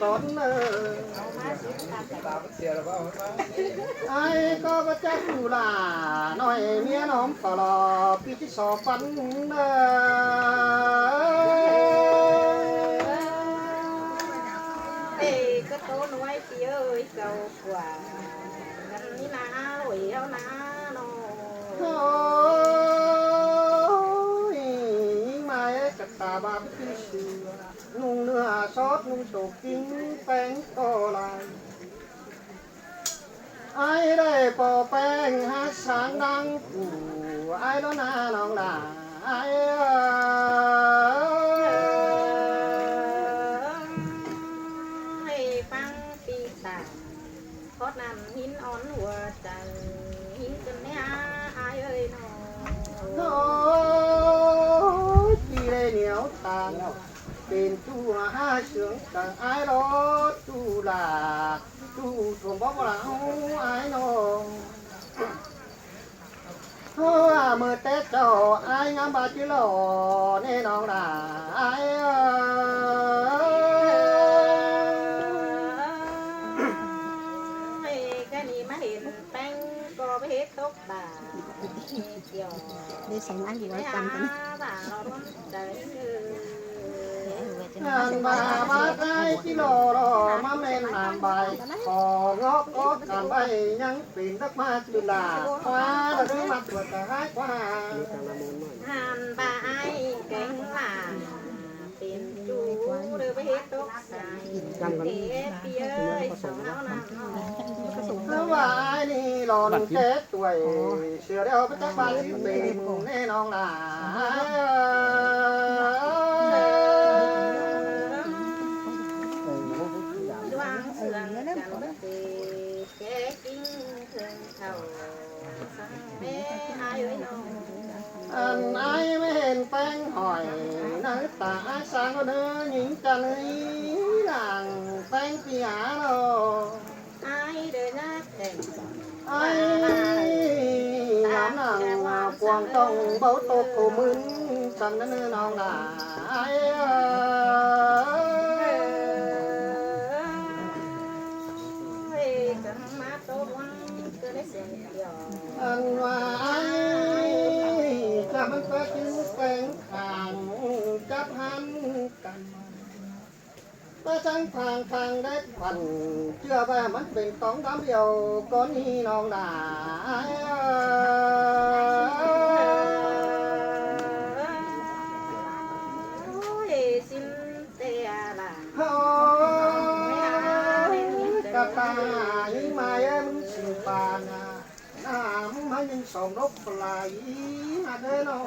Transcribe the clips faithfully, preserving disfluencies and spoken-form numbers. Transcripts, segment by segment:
cón ơ. Ai có bất chấp dù là nói mía nóm phở lò pi chứ so phấn ơ. Ê, có tố nói chị ơi, cầu Ua, căn ní na ôi hao na no. Thôi, ꞌmí ꞌmá ꞌcặt ta báp ꞌpi sư, ꞌnung ꞌnưa sót ꞌnung sổ kính ꞌpéng ꞌcọ lai. Ai đảy ꞌpo ꞌpéng hák sáng đang phủ, ai đó na nong đa, ai ơi. Ê, ꞌpáng ꞌpi tả. Khót ꞌnặn hín ón hua chaư, hín cơn ꞌmé ai ơi no. Thôi, ꞌpi lê niêo tang, pên ꞌchu hua hák sương chaư ai lo ꞌchu la, ꞌchu thuôm bók la ai no. Hơ, ꞌmự Tết chảu ai ngắm ba chứ lỏ ꞌnê nong đa ai ơi. Ê, cái ní ꞌmá hên ꞌpéng ꞌcọ báu hết tốc bà. Đi sống ăn thì nói chăm cái này. Ăn ba bát ai chứ lỏ lỏ ꞌmá ꞌmen ăn bài. Khỏ ngó có ăn bài nhăng pên đắc ꞌmá chứ là khóa là đứa mặt của cả hai khóa. Ăn ba ai kéng là pên ꞌchu đứa báu hết tốc sai. Ê, ꞌpi ơi, sống ꞌnáo năm. Hơ, ꞌva ai ní lon Tết ꞌtuối, sửa đeo báu chắc ba chứ pên ꞌnê nong đa. Duang sương căn báu tê, ké kính thương thảo, sáng ꞌmé ai ơi no. Ăn ai ꞌmá hên ꞌpéng hỏi, ꞌnớ ta ai sáng ꞌnớ nhính chăn ới làng ꞌpéng ꞌpi hả no. Ai đơi ꞌnớ tẻng. Ai ngắm làng cuông tông báu tốc khổ mưn săn ꞌnớ nong đa ai ơi. Ê, cắm má tô ꞌluống cơ đế sương kiều. Ăn ꞌva ai chả ꞌmắn ꞌpá chứ ꞌpéng khang chắp hăn căn. ꞌPá chắng khang khang đét khoăn, ꞌchưa ꞌva ꞌmắn pên tóng đám iêu có ní nong đa ai ơi. Ôi, xin tê à là. Ôi, cà ta, ꞌmí mai ơi, ꞌmứng sửng pàn à. Năm hai nghìn sống đốc là ý hạt đế nó.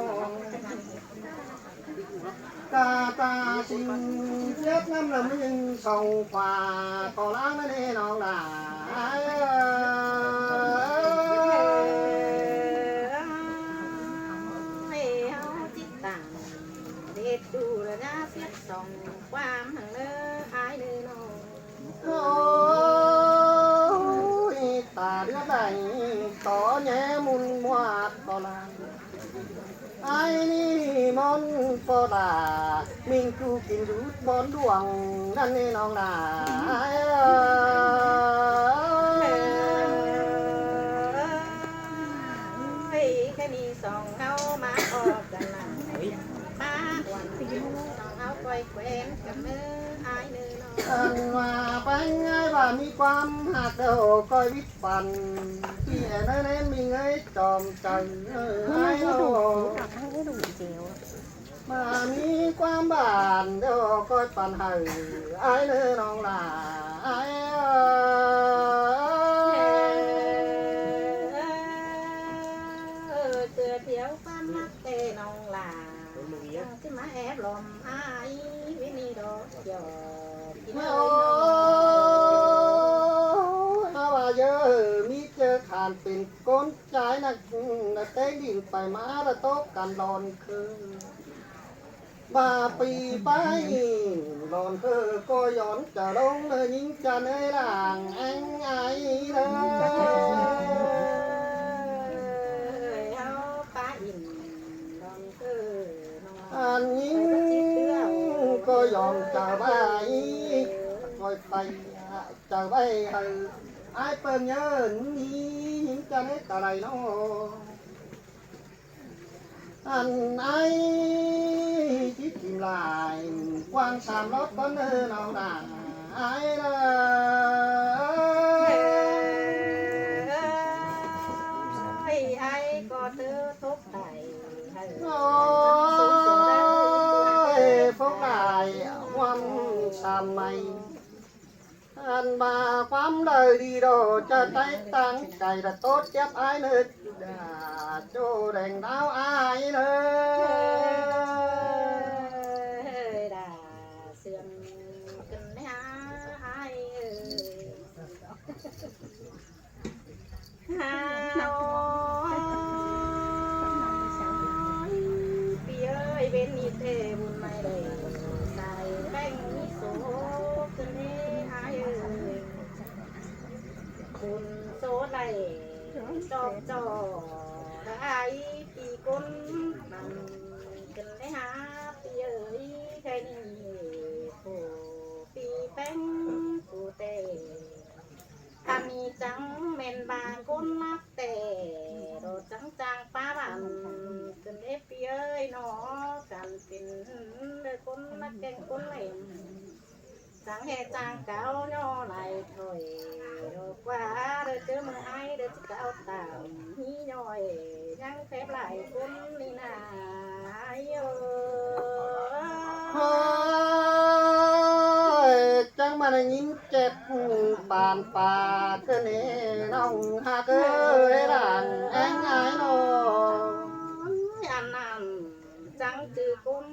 Ta ta sinh chết năm là hai nghìn sống khóa có láng nó nên nó là ai ơi. Hao chít tẳng. Đệt đủ là ngã siết sống quam hàng nơ ai nơ nó. Ôi, ta đứa này có nhé mùn muạt có làng. Ai ní món có là mình cứ kín rút món đuông đắn nên nó là ai ơi. Ôi, cái đi sòng hao má có cả làng. Má quần sòng hao coi quen cả nơ ai nơ nó. Ăn mà bánh ai bà mi quam hạt đầu coi vít phần. Thì em nói đến mình ấy chòm chảy ai đâu. Mà mi quam bản đâu coi phần hở ai nơ nong là ai ơi. Tưa thiếu quam mắc tê nong là. Chứ má ép lòm ai với ni đó. Ôi, Ăn pên ꞌcốn ꞌchái ꞌnặn, té ꞌlịn pay ꞌmá ꞌlạ tốc căn lon khư. ꞌVa pi pay lon khư ꞌcọ dón chaư ꞌlống ꞌnị ꞌnhính ꞌchăn ới lăng ꞌéng ải ꞌnị. Ăn ꞌnhính ꞌcọ dón chaư ꞌvạy, ꞌcoi pay chaư ꞌvạy hảư ải ꞌpơng ꞌnhớ ꞌnị ꞌnhính ꞌchăn ới ta đảy ꞌnọ. Ăn ải ꞌchí chim lai quảng sam lót bón ꞌnớ ꞌnọng nả ải ꞌnớ. Ơi, ải ꞌcọ tứ thúc đảy. Ôi, phúc đảy ꞌhuôm sam ꞌmạy. Ăn ꞌva ꞌquám đaư đi đô chaư ꞌTáy táng cay đa ꞌtố chép ải ꞌnớ, đa ꞌchộ đeng đáo ải ꞌnớ. Đa sương cân há ải ơi. Hao pi ơi, bên ꞌnị ꞌtẹ bun ꞌmạy đảy sai ꞌpéng ꞌmí số cơn ế ải ơi. Bun số đảy chọp chọ đa ải pi ꞌcốn mẳn cơn ế há pi ơi, khay ꞌnị khổ pi ꞌpéng cu ꞌtẹ. Ăn ꞌnị chắng ꞌmen ꞌva ꞌcốn lắc ꞌtẹ, đo chắng chang pá bản cơn ế pi ơi ꞌnọ, căn pên đơ ꞌcốn lắc ꞌkeng ꞌcốn lẻng. Chắng ꞌhẹ chang cáo ꞌnọ lai thỏi, đo ꞌquá đơ ꞌchớ ꞌmưa ải đơ ꞌchí cáo tảm ꞌnị ꞌnọi, ꞌnhắng phép lai ꞌcốn ꞌnị nả ải ơi. Ôi, chắng ꞌmá đảy ꞌnhính chép bản pá cơn ế ꞌnọng ꞌhặc ới lăng ꞌéng ải ꞌnọ. Ăn ꞌnặn chắng ꞌchư ꞌcốn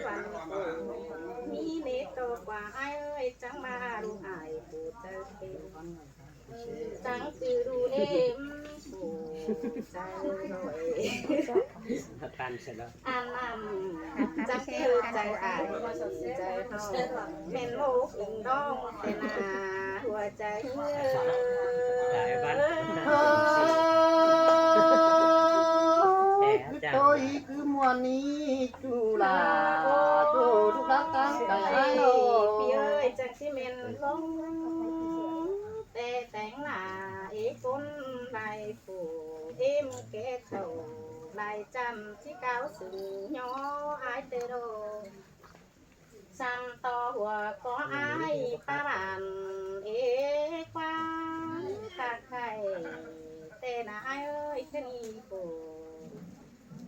văn phủ ꞌmí nế ꞌto ꞌquá ải ơi, chắng ꞌmá đu ải phủ chaư pên. Chắng ꞌchư đu nế phủ chaư ꞌnọi. Ăn ꞌnặn chắng ꞌchư chaư ải chaư ꞌnọi. ꞌMen ꞌmộ ꞌpứng đong ꞌtẹ nả hua chaư ꞌhứa. Ôi, cứ tôi cứ muôn ý chú là chú đúc đắc táng cay ải ꞌnọ. Pi ơi, chắng ꞌchí ꞌmen ꞌlống ꞌtẹ téng nả ế ꞌcốn lai phủ êm ké chảu lai chăm ꞌchí cáo sửng ꞌnhó ải ꞌtẹ đô. Sam ꞌto hua có ải pá bản ế ꞌquá khắc khay ꞌtẹ nả ải ơi, khay ꞌnị phủ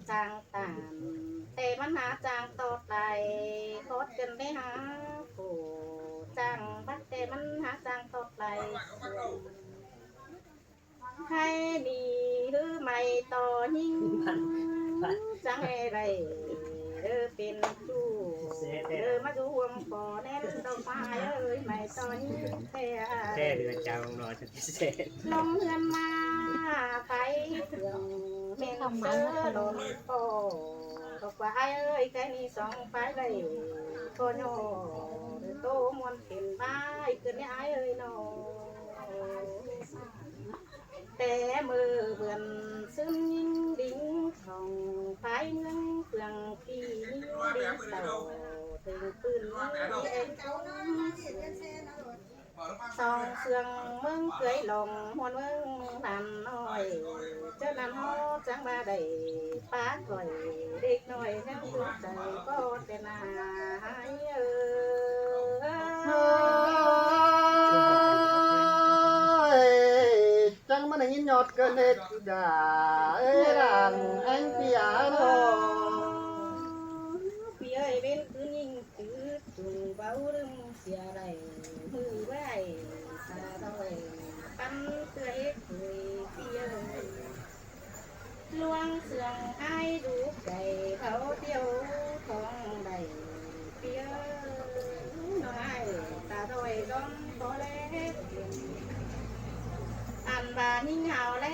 chang tản ꞌtẹ ꞌmắn hák chang ꞌtọt lai, khót cơn ế hák phủ chang bắt ꞌtẹ ꞌmắn hák chang ꞌtọt lai. Khay ꞌnị ꞌhứ ꞌmạy ꞌto ꞌnhính chắng ê đảy đơ pên ꞌchu đơ ꞌmá dú ꞌhuôm khó ꞌnén đo ꞌmá ơi, ꞌmạy ꞌto ꞌnhính ꞌtẹ. Ꞌlống ꞌhướn ꞌmá phái phượng ꞌmen ꞌsớ đón ꞌpo, ꞌcọ ải ơi, khay ꞌnị song phái đảy ꞌcọ ꞌnhó đơ ꞌtố ꞌmuôn pên ꞌvái cơn ế ải ơi ꞌnọ. Té ꞌmự bươn ꞌsứn ꞌnhính đính khong phái ꞌmướng phường ꞌpi ꞌnhính đính tảu tơng ꞌpưn ꞌmí ên song sương ꞌmướng cưới lòng ꞌmuôn ꞌmướng ꞌnặn ꞌnọi. ꞌChớ ꞌnặn ꞌhó chắng ꞌva đảy pák khỏi đếc ꞌnọi ꞌnhắng ꞌpứng chaư ꞌcọ ꞌtẹ nả ải ơi. Ôi, chắng ꞌmá đảy ꞌnhính ꞌnhọt cơn ế đà ới lăng ꞌéng pi a ꞌnọ. Pi ơi, bên cứ ꞌnhính tứ tùng báu ꞌlứm sia đảy ꞌmự ꞌvạy ta đòi păn ꞌtưa ế tui pi ơi. ꞌLuống sương ải đu cay báu ꞌtiếu thong đảy pi ơi. ꞌNo ải ta đòi dón bó lé. Ăn ꞌva ꞌnhính hảư lé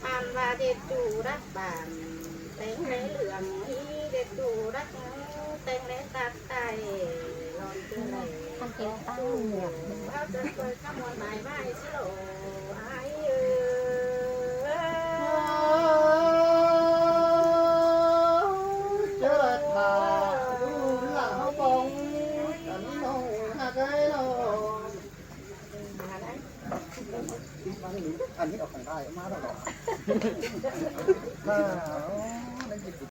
Ăn ꞌva đét ꞌchu đắc bản, téng đé lương ꞌhí, đét ꞌchu đắc téng đé tát tai, lon ꞌchư đảy. Ăn kéo ꞌtáng miệng. Báu ꞌchớ ꞌcoi ꞌcắm ꞌmuôn mai ꞌmá ꞌchí lỏ, ải ơi. ꞌChớ lai thả ꞌlụk ꞌlạ ꞌháu bóng, ăn ꞌnị ꞌnọng ꞌhặc ới ꞌnọ. Ăn ꞌnị ꞌnọng khong tai ꞌmá ꞌnọ. Ơ, ꞌnị ꞌchí